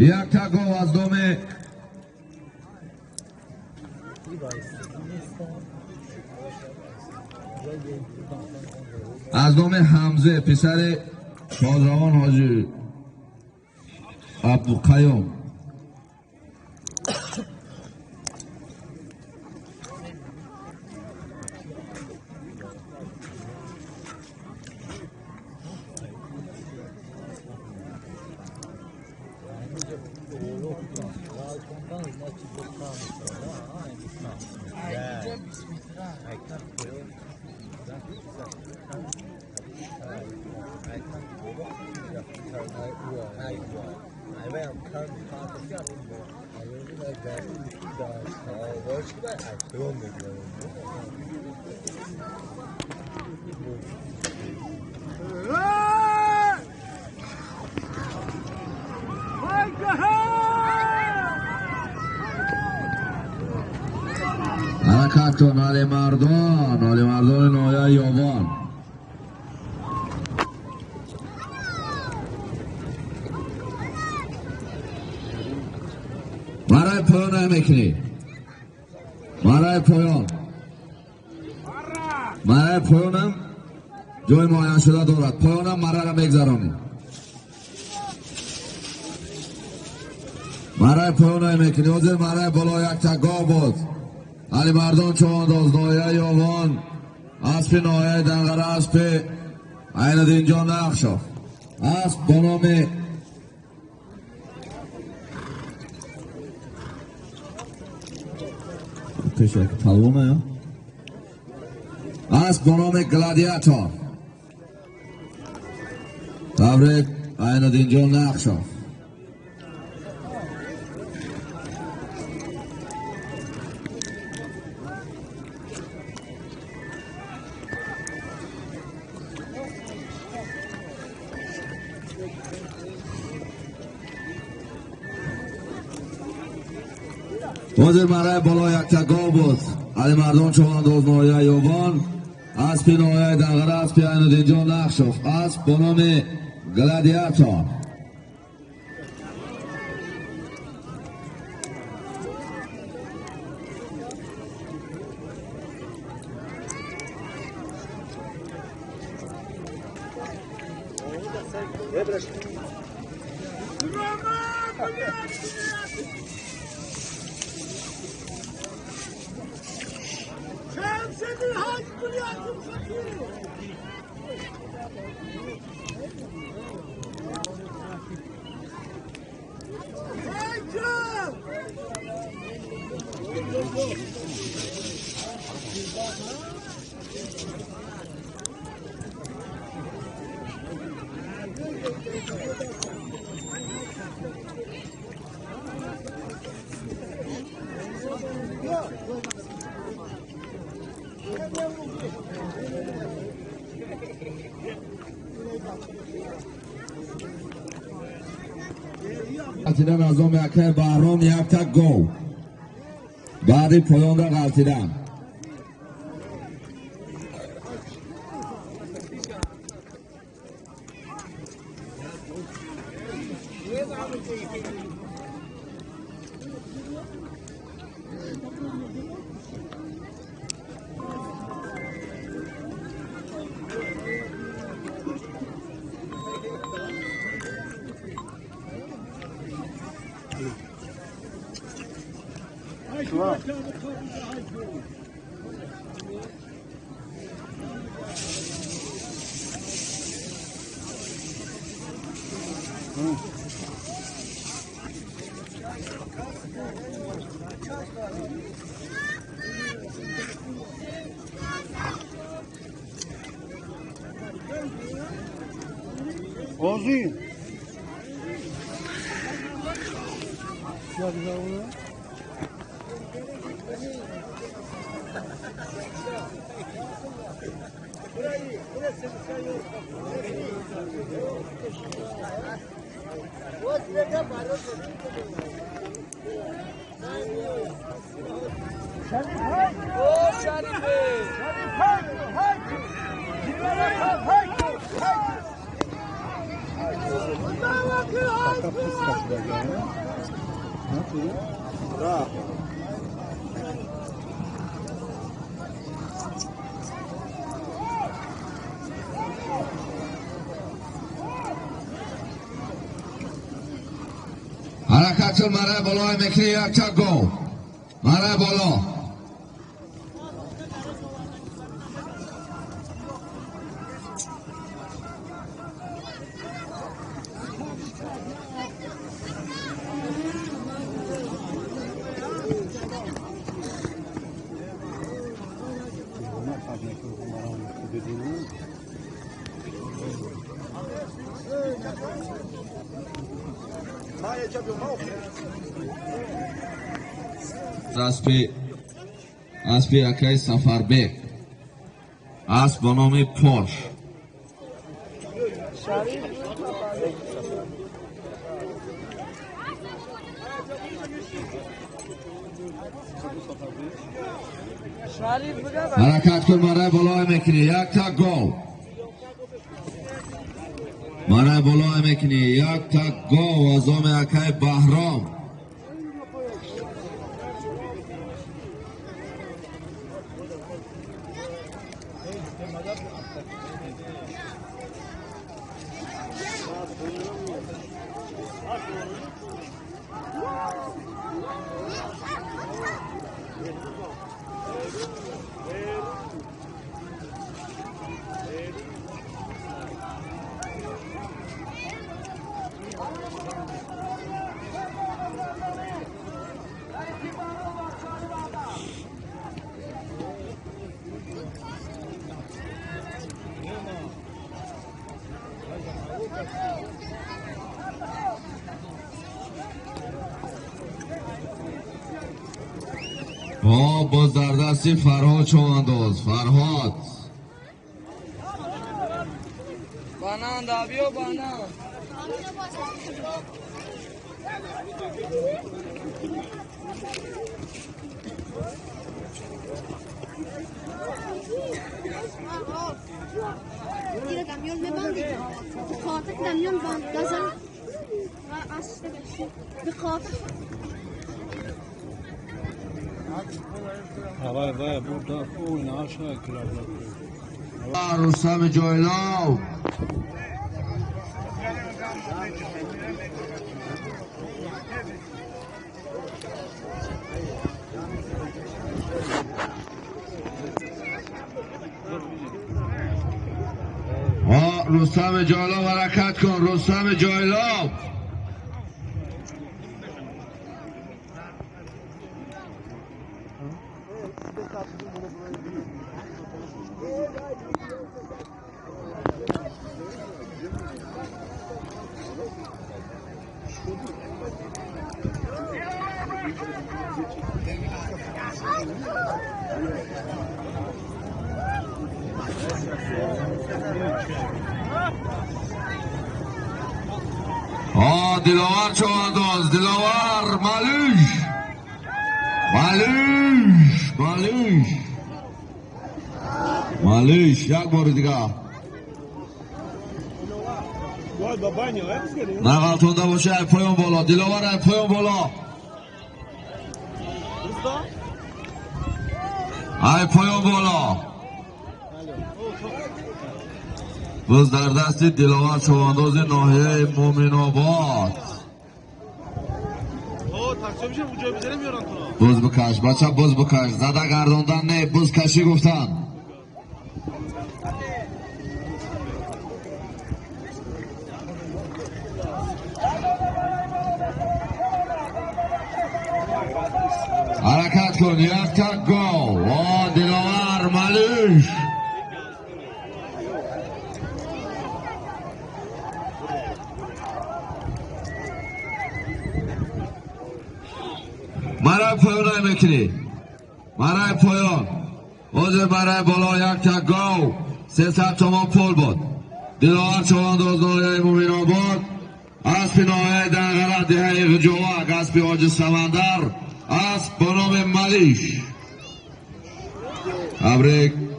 Як та гов аз доми Ҳамзе писари шодравон ҳоҷи Абдуқаюм. Ҳаракат кун, Алимардон, Алимардони ноҳияи Ёвон. Барои поён намекунӣ. Барои поён. Барои поёнам ҷои муайяншуда дорад. Поёнам марара мегзаронӣ. Барои поён намекунӣ. Ҳозир барои боло якта гов буд. Алимардон човандоз ноҳияи Ёвон, аспи ноҳияи Данғара, аспи Айниддинҷон Нақшов. Асп бо номи асп бо номи Гладиатор. Табрик, Айниддинҷон Нақшов. Ҳозир барои боло якта гов буд. Алимардон човандоз ноҳияи Ёвон, аспи ноҳияи Данғара, аспи Айниддинҷон Нақшов. Асп бо номи Гладиатор. Ғалтидан аз номи акай Баҳром якта гов. Баъди поёнда ғалтидан. Озин. حرکت کن مرای بالا میکنی یک تا گو مرای بالا اسبی اکای سفربек اسب با نام پارش حرکت کن مرای بالا میکنی یک تا گو مرای بالا میکنی یک تا گو از آم اکای بهرام باز در دستی فرهاد چوانداز فرهاد بانان دابیو بانان رستم جایلاو رستم جایلاو حرکت کن رستم جایلاو دلاور چوانداز دلاور مالوش مالوش مالوش مالوش یک بار دیگه نقلتونده باشه ای پایان بالا دلاور ای پایان بالا ای پایان بالا باز در دست دلاور چوانداز ناحیه مومن آباد بز بکش بچه بز بکش زده گرداندن نه بز کشی گفتن حرکت کن یک تا گو و دلاور مالوش برای پایان میکنی برای پایان حاضر برای بالا یک تا گاو 300 تومان پول بود دلاور چوانداز ناحیه مومن آباد اسب ناحیه دنقره دهه جوک اسب حاج سمندر اسب با نام ملیش. تبریک.